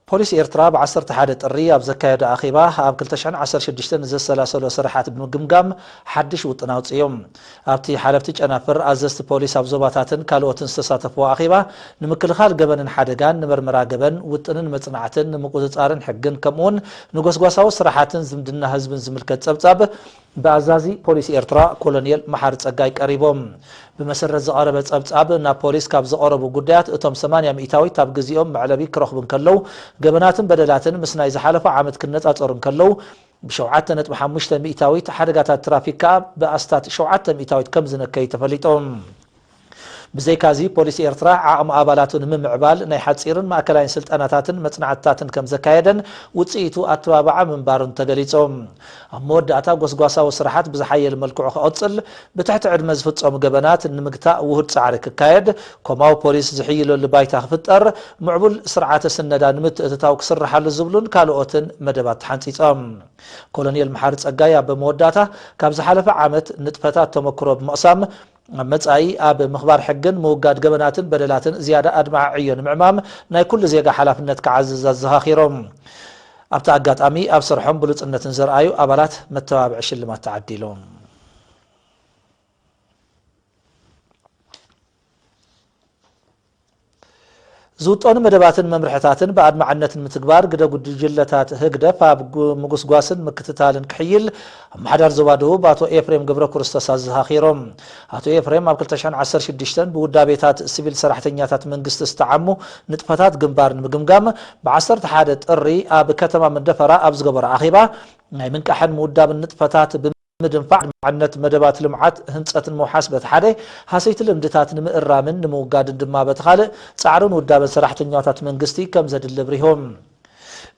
ፖሊስ ኤርትራ ብ ዓሰርተ ሓደ ጥሪ ኣብ ዘካየዶ ኣኼባ፣ ኣብ ክልተ ሽሕን ዓሰርተ ሽዱሽተን ዘሰላሰሎ ስራሓት ብምግምጋም ሓድሽ ውጥን ኣውጺኡ። ኣብቲ ሓለፍቲ ጨናፍር፣ ኣዘዝቲ ፖሊስ ኣብ ዞባታትን ካልኦትን ዝተሳተፍዎ ኣኼባ፣ ንምክልኻል ገበንን ሓደጋን፣ ንመርመራ ገበን፣ ውጥንን መጽናዕትን፣ ንምቁጽጻርን ሕግን፣ ከምኡውን ንጎስጓሳዊ ስራሓትን ዝምድና ህዝብን ዝምልከት ጸብጻብ ብኣዛዚ ፖሊስ ኤርትራ ኮሎኔል መሓሪ ጸጋይ ቀሪቦም። ብመሰረት ዝቐረበ ጸብጻብ፣ ናብ ፖሊስ ካብ ዝቐረቡ ጉዳያት፣ እቶም ሰማንያ ሚእታዊት ኣብ ግዜኦም መዕለቢ ክረኽቡ እንከለዉ፣ ገበናትን በደላትን ምስ ናይ ዝሓለፈ ዓመት ክነጻጸሩ እንከለዉ፣ ብሸውዓተ ነጥቢ ሓሙሽተ ሚእታዊት፣ ሓደጋታት ትራፊክ ከኣ ብኣስታት ሸውዓተ ሚእታዊት ከም ዝነከዩ ተፈሊጡ። ብዘይካዚ፣ ፖሊስ ኤርትራ ዓቕሚ ኣባላቱ ንምምዕባል ናይ ሓጺርን ማእከላይን ስልጠናታትን መጽናዕትታትን ከም ዘካየደን ውጽኢቱ ኣተባባዓ ምንባሩን ተገሊጹ። ኣብ መወዳእታ፣ ጎስጓሳዊ ስራሓት ብዝሓየለ መልክዑ ክቕጽል፣ ብትሕቲ ዕድመ ዝፍጸሙ ገበናት ንምግታእ ውሁድ ጻዕሪ ክካየድ፣ ኮማዊ ፖሊስ ዝሕይለሉ ባይታ ክፍጠር፣ ምዕቡል ስርዓተ ስነዳ ንምትእትታው ክስርሓሉ ዝብሉን ካልኦትን መደባት ተሓንጺጾም። ኮሎኔል መሓሪ ጸጋይ ኣብ መወዳእታ፣ ካብ ዝሓለፈ ዓመት ንጥፈታት ተመክሮ ብምቕሳም፣ ኣብ መጻኢ ኣብ ምኽባር ሕግን ምውጋድ ገበናትን በደላትን ዝያዳ ኣድማዒ ዕዮ ንምዕማም ናይ ኩሉ ዜጋ ሓላፍነት ክዓዝዝ ኣዘኻኺሮም። ኣብቲ ኣጋጣሚ፣ ኣብ ስርሖም ብሉጽነትን ዘርኣዩ ኣባላት መተባብዒ ሽልማት ተዓዲሉ። ዝውጠኑ መደባትን መምርሕታትን ብኣድማዕነት ንምትግባር፣ ግደ ጉጅለታት ህግደፍ ኣብ ጉ-፣ ምጉስጓስን ምክትታልን ክሕይል፣ ኣመሓዳሪ ዞባ ደቡብ ኣቶ ኤፍሬም ገብረክርስቶስ ኣዘኻኺሮም። ኣቶ ኤፍሬም፣ ኣብ ክልተ ሽሕን ዓሰርተ ሽዱሽተን ብውዳቤታት ሲቪል ሰራሕተኛታት መንግስቲ ዝተዓሙ ንጥፈታት ግንባር ንምግምጋም፣ ብ ዓሰርተ ሓደ ጥሪ ኣብ ከተማ መንደፈራ ኣብ ዝገበሮ ኣኼባ፣ ናይ ምንቃሕን ምውዳብን ንጥፈታት ብምድንፋዕ፣ ኣድማዕነት መደባት ልምዓት ህንጸትን ምውሓስ በቲ ሓደ፣ ሃሰይቲ ልምድታት ንምእራምን ንምውጋድን ድማ በቲ ካልእ፣ ጻዕርን ውዳበን ሰራሕተኛታት መንግስቲ ከም ዘድሊ ኣብሪሆም።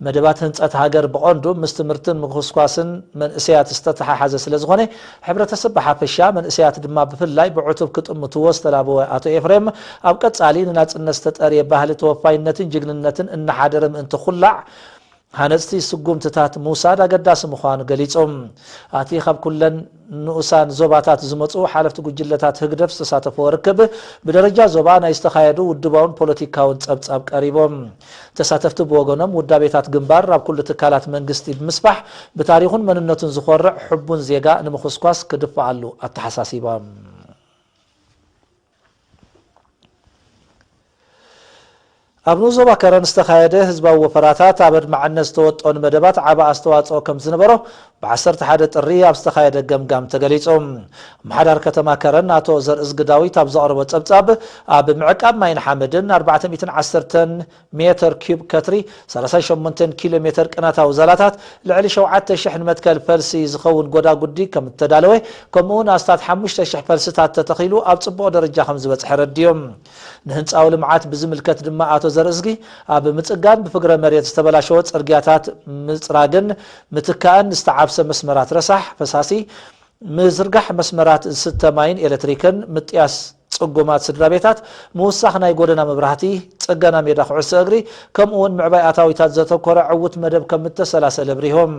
መደባት ህንጸት ሃገር ብቐንዱ ምስ ትምህርትን ምኹስኳስን መንእሰያት ዝተተሓሓዘ ስለ ዝኾነ፣ ሕብረተሰብ ብሓፈሻ፣ መንእሰያት ድማ ብፍላይ ብዕቱብ ክጥምትዎ ዝተላበወ ኣቶ ኤፍሬም፣ ኣብ ቀጻሊ ንናጽነት ዝተጠርየ ባህሊ ተወፋይነትን ጅግንነትን እናሓደረ ምእንቲ ኩላዕ ሃነጽቲ ስጉምትታት ምውሳድ ኣገዳሲ ምዃኑ ገሊጹ። ኣቲ ካብ ኩለን ንኡሳን ዞባታት ዝመጹ ሓለፍቲ ጉጅለታት ህግደፍ ዝተሳተፍዎ ርክብ፣ ብደረጃ ዞባ ናይ ዝተኻየዱ ውድባውን ፖለቲካውን ጸብጻብ ቀሪቦም። ተሳተፍቲ ብወገኖም፣ ውዳቤታት ግንባር ናብ ኩሉ ትካላት መንግስቲ ብምስፋሕ፣ ብታሪኹን መንነቱን ዝኾርዕ ሕቡን ዜጋ ንምኹስኳስ ክድፍኣሉ ኣተሓሳሲቦም። ኣብ ንኡስ ዞባ ከረን ዝተኻየደ ህዝባዊ ወፈራታት፣ ኣብ ኣድማዕነት ዝተወጠኑ መደባት ዓቢ ኣስተዋጽኦ ከም ዝነበሮ፣ ብ ዓሰርተ ሓደ ጥሪ ኣብ ዝተኻየደ ገምጋም ተገሊጹ። ኣመሓዳሪ ከተማ ከረን ኣቶ ዘርእዝጊ ዳዊት ኣብ ዘቕረቦ ጸብጻብ፣ ኣብ ምዕቃብ ማይን ሓመድን ኣርባዕተ ሚእትን ዓሰርተን ሜተር ኪዩብ ከትሪ፣ ሰላሳ ሸሞንተ ኪሎ ሜተር ቅናታዊ ዛላታት፣ ልዕሊ ሸውዓተ ሽሕ ንመትከል ፈልሲ ዝኸውን ጎዳጉዲ ከም እተዳለወ፣ ከምኡውን ኣስታት ሓሙሽተ ሽሕ ፈልስታት ተተኺሉ ኣብ ጽቡቕ ደረጃ ከም ዝበጽሐ ረድዮም። ንህንጻዊ ልምዓት ብዝምልከት ድማ ኣቶ ዘርእዝጊ፣ ኣብ ምጽጋን ብፍግረ መሬት ዝተበላሸወ ጽርግያታት ምጽራግን ምትካእን፣ ዝተዓብሰ መስመራት ረሳሕ ፈሳሲ፣ ምዝርጋሕ መስመራት ዝስተ ማይን ኤሌክትሪክን፣ ምጥያስ ጽጉማት ስድራ ቤታት፣ ምውሳኽ ናይ ጎደና መብራህቲ፣ ጽገና ሜዳ ኩዕሶ እግሪ፣ ከምኡ እውን ምዕባይ ኣታዊታት ዘተኮረ ዕዉት መደብ ከም እተሰላሰለ ኣብሪሆም።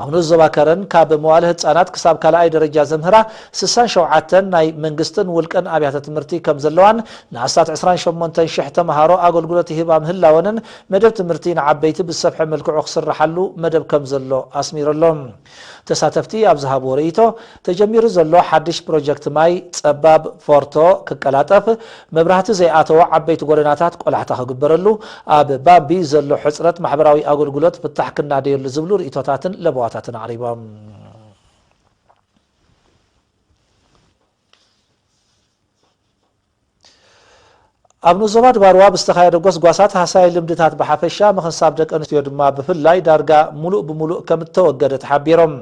ኣብ ንኡስ ዞባ ከረን፣ ካብ መዋለ ህጻናት ክሳብ ካልኣይ ደረጃ ዘምህራ ስሳን ሸውዓተን ናይ መንግስትን ውልቅን ኣብያተ ትምህርቲ ከም ዘለዋን፣ ንኣስታት ዕስራን ሸሞንተን ሽሕ ተምሃሮ ኣገልግሎት ይህባ ምህላወንን፣ መደብ ትምህርቲ ንዓበይቲ ብዝሰፍሐ መልክዑ ክስርሓሉ መደብ ከም ዘሎ ኣስሚሩ ኣሎ። ተሳተፍቲ ኣብ ዝሃብዎ ርእይቶ፣ ተጀሚሩ ዘሎ ሓድሽ ፕሮጀክት ማይ ጸባብ ፎርቶ ክቀላጠፍ፣ መብራህቲ ዘይኣተዎ ዓበይቲ ጎደናታት ቆላሕታ ክግበረሉ፣ ኣብ ባምቢ ዘሎ ሕጽረት ማሕበራዊ ኣገልግሎት ፍታሕ ክናደየሉ ዝብሉ ርእይቶታትን ለበዋታትን ኣቕሪቦም። ኣብ ንኡስ ዞባ ድባርዋ ብዝተኻየደ ጎስጓሳት፣ ሃሳይ ልምድታት ብሓፈሻ፣ ምኽንሳብ ደቂ ኣንስትዮ ድማ ብፍላይ፣ ዳርጋ ሙሉእ ብሙሉእ ከም እተወገደ ተሓቢሮም።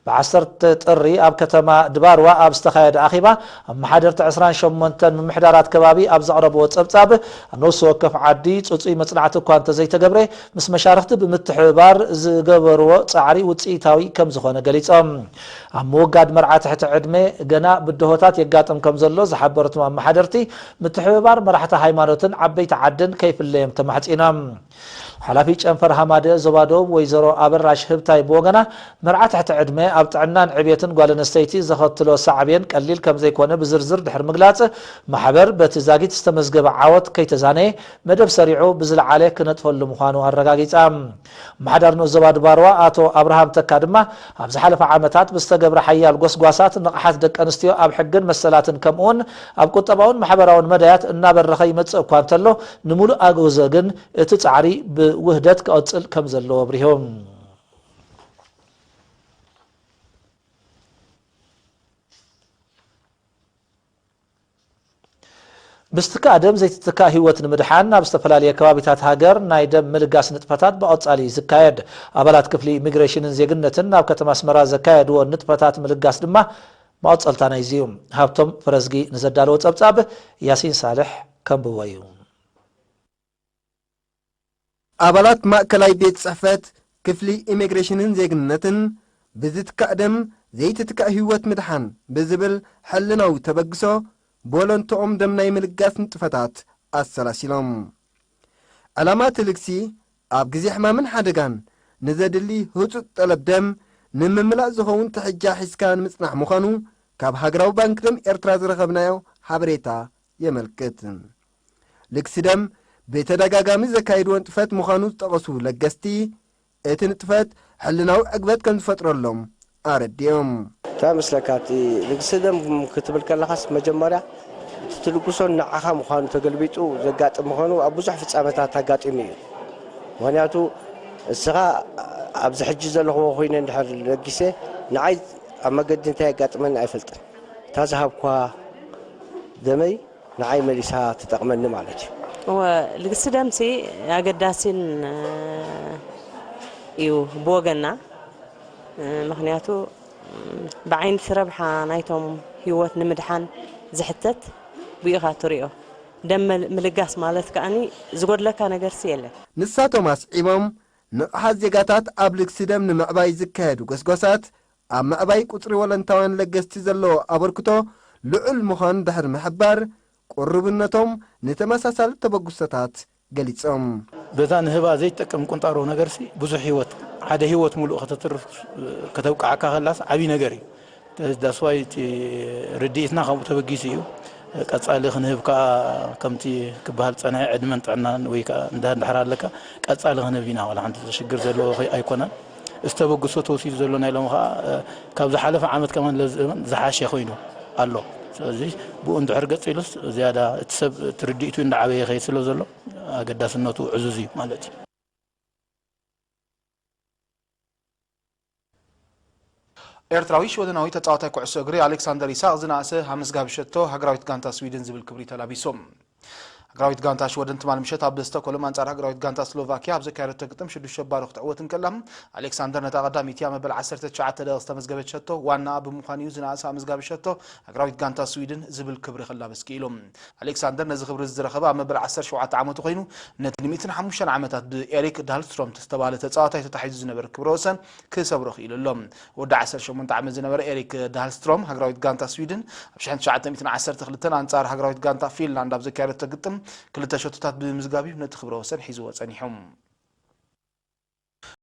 ብ ዓሰርተ ጥሪ ኣብ ከተማ ድባርዋ ኣብ ዝተኻየደ ኣኼባ፣ ኣመሓደርቲ ዕስራን ሸሞንተን ምምሕዳራት ከባቢ ኣብ ዘቕረብዎ ጸብጻብ፣ ኣብ ነፍሲ ወከፍ ዓዲ ጽጹይ መጽናዕቲ እኳ እንተዘይተገብረ፣ ምስ መሻርኽቲ ብምትሕብባር ዝገበርዎ ጻዕሪ ውጽኢታዊ ከም ዝኾነ ገሊጾም። ኣብ ምውጋድ መርዓ ትሕቲ ዕድመ ገና ብድሆታት የጋጥም ከም ዘሎ ዝሓበሩ እቶም ኣመሓደርቲ፣ ምትሕብባር መራሕቲ ሃይማኖትን ዓበይቲ ዓድን ከይፍለዮም ተማሕጺኖም። ሓላፊ ጨንፈር ሃማደኤ ዞባ ደቡብ ወይዘሮ ኣበራሽ ህብታይ ብወገና፣ መርዓ ትሕቲ ዕድመ ኣብ ጥዕናን ዕብየትን ጓል ኣንስተይቲ ዘኸትሎ ሳዕቤን ቀሊል ከም ዘይኮነ ብዝርዝር ድሕሪ ምግላጽ፣ ማሕበር በቲ ዛጊት ዝተመዝገበ ዓወት ከይተዛነየ፣ መደብ ሰሪዑ ብዝለዓለ ክነጥፈሉ ምዃኑ ኣረጋጊጻ። ኣመሓዳሪ ንኡስ ዞባ ድባርዋ ኣቶ ኣብርሃም ተካ ድማ፣ ኣብ ዝሓለፈ ዓመታት ብዝተገብረ ሓያል ጎስጓሳት ንቕሓት ደቂ ኣንስትዮ ኣብ ሕግን መሰላትን ከምኡውን ኣብ ቁጠባውን ማሕበራውን መዳያት እናበረኸ ይመጽእ እኳ እንተሎ፣ ንምሉእ ኣጎዞ ግን እቲ ጻዕሪ ብውህደት ክቕጽል ከም ዘለዎ ኣብሪሆም። ምስትካእ ደም ዘይትትካእ ህይወት ንምድሓን ኣብ ዝተፈላለየ ከባቢታት ሃገር ናይ ደም ምልጋስ ንጥፈታት ብቐጻሊ እዩ ዝካየድ። ኣባላት ክፍሊ ኢሚግሬሽንን ዜግነትን ኣብ ከተማ ኣስመራ ዘካየድዎ ንጥፈታት ምልጋስ ድማ መቐጸልታ ናይዚ እዩ። ሃብቶም ፈረዝጊ ንዘዳለዎ ጸብጻብ ያሲን ሳልሕ ከንብቦ እዩ። ኣባላት ማእከላይ ቤት ጽሕፈት ክፍሊ ኢሚግሬሽንን ዜግነትን ብዝትካእ ደም ዘይትትካእ ህይወት ምድሓን ብዝብል ሕልናዊ ተበግሶ ቦለንትኦም ደም ናይ ምልጋስ ንጥፈታት ኣሰላሲሎም። ዕላማ እቲ ልግሲ ኣብ ግዜ ሕማምን ሓደጋን ንዘድሊ ህጹጽ ጠለብ ደም ንምምላእ ዝኸውን ትሕጃ ሒዝካ ንምጽናሕ ምዃኑ ካብ ሃገራዊ ባንክ ደም ኤርትራ ዝረኸብናዮ ሓበሬታ የመልክት። ልግሲ ደም ብተደጋጋሚ ዘካይድዎ ንጥፈት ምዃኑ ዝጠቐሱ ለገስቲ፣ እቲ ንጥፈት ሕልናዊ ዕግበት ከም ዝፈጥረሎም ኣረዲኦም። እንታይ መስለካ፣ እቲ ልግሲ ደም ክትብል ከለኻስ መጀመርያ እቲ ትልግሶ ንዓኻ ምዃኑ ተገልቢጡ ዘጋጥም ምዃኑ ኣብ ብዙሕ ፍጻመታት ኣጋጢሙ እዩ። ምኽንያቱ እስኻ ኣብዚ ሕጂ ዘለኽዎ ኮይነ እንድሕር ለጊሰ ንዓይ ኣብ መገዲ እንታይ የጋጥመኒ ኣይፈልጥን። እታ ዝሃብኳ ደመይ ንዓይ መሊሳ ትጠቕመኒ ማለት እዩ። እወ፣ ልግሲ ደምሲ ኣገዳሲን እዩ ብወገና። ምኽንያቱ ብዓይንቲ ረብሓ ናይቶም ህይወት ንምድሓን ዝሕተት ብኢኻ ትሪኦ። ደም ምል- ምልጋስ ማለት ከኣኒ ዝጎድለካ ነገርሲ የለን። ንሳቶም ኣስዒቦም፣ ንቕሓት ዜጋታት ኣብ ልግሲ ደም ንምዕባይ ዝካየዱ ጎስጓሳት ኣብ ምዕባይ ቁጽሪ ወለንታውያን ለገስቲ ዘለዎ ኣበርክቶ ልዑል ምዃኑ ድሕሪ ምሕባር፣ ቅሩብነቶም ንተመሳሳሊ ተበግሶታት ገሊጾም። በዛ ንህባ ዘይትጠቅም ቁንጣሮ ነገርሲ ብዙሕ ህይወት፣ ሓደ ህይወት ሙሉእ ከተትርፍ፣ ከተብቅዓካ ከላስ ዓብዪ ነገር እዩ። ዳስዋይ እቲ ርድኢትና ካብኡ ተበጊሱ እዩ። ቀጻሊ ክንህብ ከኣ ከምቲ ክበሃል ጸንሐ ዕድመን ጥዕናን ወይ ከኣ እንዳ- እንድሕር ኣለካ ቀጻሊ ክንህብ ኢና። ዋላ ሓንቲ ሽግር ዘለዎ ከይ- ኣይኮነን። እዚ ተበግሶ ተወሲዱ ዘሎ ናይ ሎሚ ከኣ ካብ ዝሓለፈ ዓመት ከማን ለዝእመን ዝሓሸ ኮይኑ ኣሎ። ስለዚ ብኡ እንድሕር ገጺሉስ ዝያዳ እቲ ሰብ እቲ ርድኢቱ እንዳዓበየ ይኸይድ ስለ ዘሎ ኣገዳስነቱ ዕዙዝ እዩ ማለት እዩ። ኤርትራዊ ሽወደናዊ ተጻዋታይ ኩዕሶ እግሪ ኣሌክሳንደር ይስሐቅ ዝነኣሰ ኣመዝጋቢ ሸቶ ሃገራዊት ጋንታ ስዊድን ዝብል ክብሪ ተላቢሱ። ሃገራዊት ጋንታ ሽወደን ትማል ምሸት ኣብ ስቶክሆልም ኣንጻር ሃገራዊት ጋንታ ስሎቫኪያ ኣብ ዘካየደቶ ግጥም ሽዱሽተ ባዶ ክትዕወት እንከላ፣ ኣሌክሳንደር ነታ ቀዳመይቲ ኣብ መበል ዓሰርተ ትሽዓተ ደቂቕ ዝተመዝገበት ሸቶ ዋናኣ ብምዃን እዩ ዝነኣሰ ኣመዝጋቢ ሸቶ ሃገራዊት ጋንታ ስዊድን ዝብል ክብሪ ክላበስ ክኢሉ። ኣሌክሳንደር ነዚ ክብሪ እዚ ዝረኸበ ኣብ መበል ዓሰርተ ሸውዓተ ዓመቱ ኮይኑ፣ ነቲ ን ሚእትን ሓሙሽተን ዓመታት ብኤሪክ ዳልስትሮም ዝተባህለ ተጻዋታይ ተታሒዙ ዝነበረ ክብረ ወሰን ክሰብሮ ክኢሉ ኣሎ። ወዲ ዓሰርተ ሸሞንተ ዓመት ዝነበረ ኤሪክ ዳልስትሮም፣ ሃገራዊት ጋንታ ስዊድን ኣብ ሽሕን ትሽዓተ ሚእትን ዓሰርተ ክልተን ኣንጻር ሃገራዊት ጋንታ ፊንላንድ ኣብ ዘካየደቶ ግጥም ክልተ ሸቶታት ብምምዝጋብ እዩ ነቲ ክብረ ወሰን ሒዝዎ ጸኒሑ።